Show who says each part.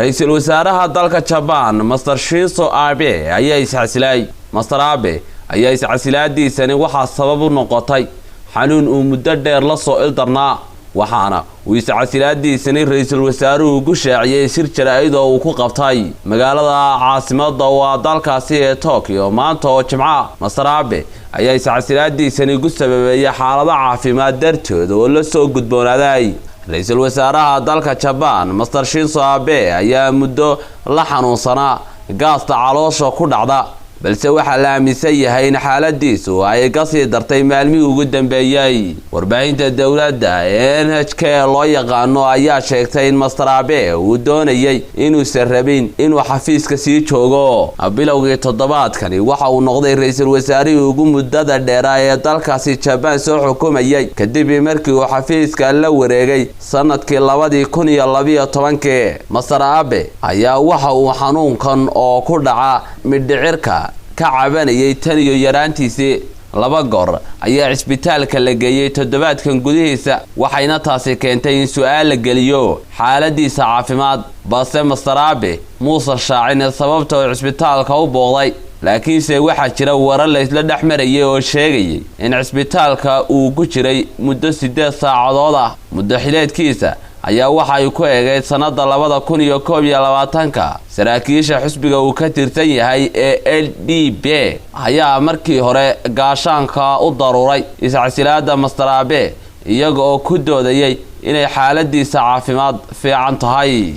Speaker 1: Ra-iisul wasaaraha dalka Jabaan, Master Shinzo Abe, ayaa iscasilay. Master Abe ayaa iscasilaadiisani waxaa sabab u noqotay xanuun uu muddo dheer la soo ildarnaa, waxaana uu iscasilaadiisani ra-iisul wasaaruhu ku shaaciyey shir jaraa'id oo uu ku qabtay magaalada caasimada waa dalkaasi ee Tokyo maanta oo Jimca. Master Abe ayaa iscasilaadiisani ku sababeeyay xaalado caafimaad dartood oo la soo gudboonaaday. Ra-iisul wasaaraha dalka Jabaan, Master Shinzo Abe, ayaa muddo la xanuunsanaa gaasta caloosha ku dhacda, balse waxaa la aaminsan yahay in xaaladiisu ay kasii dartay maalmihii ugu dambeeyey. Warbaahinta dowladda ee NHK loo yaqaano ayaa sheegtay in Master Abe uu doonayay inuusan rabin inuu xafiiska sii joogo. Bilowgii toddobaadkani waxa uu noqday ra-iisul wasaarihii ugu muddada dheeraa ee dalkaasi Jabaan soo xukumayay, kadib markii uu xafiiska la wareegay sanadkii 2012-kii. Master Abe ayaa waxa uu xanuunkan oo ku dhaca midhicirka ka cabanayay tan iyo yaraantiisii. Laba goor ayaa cisbitaalka la geeyey toddobaadkan gudihiisa, waxayna taasi keentay in su-aal la geliyo xaaladiisa caafimaad, balse Master Abe muusan shaacin sababta uu cisbitaalka u booqday. Laakiinse waxaa jira warar la isla dhex marayay oo sheegayay in cisbitaalka uu ku jiray muddo 8 saacadood ah. Muddo xileedkiisa ayaa waxa ay ku eegayd sannada 2021-ka. Saraakiisha xisbiga uu ka tirsan yahay ee LDP ayaa markii hore gaashaanka u daruuray iscasilaada Master Abe, iyaga oo ku doodayay inay xaaladiisa caafimaad fiican tahay.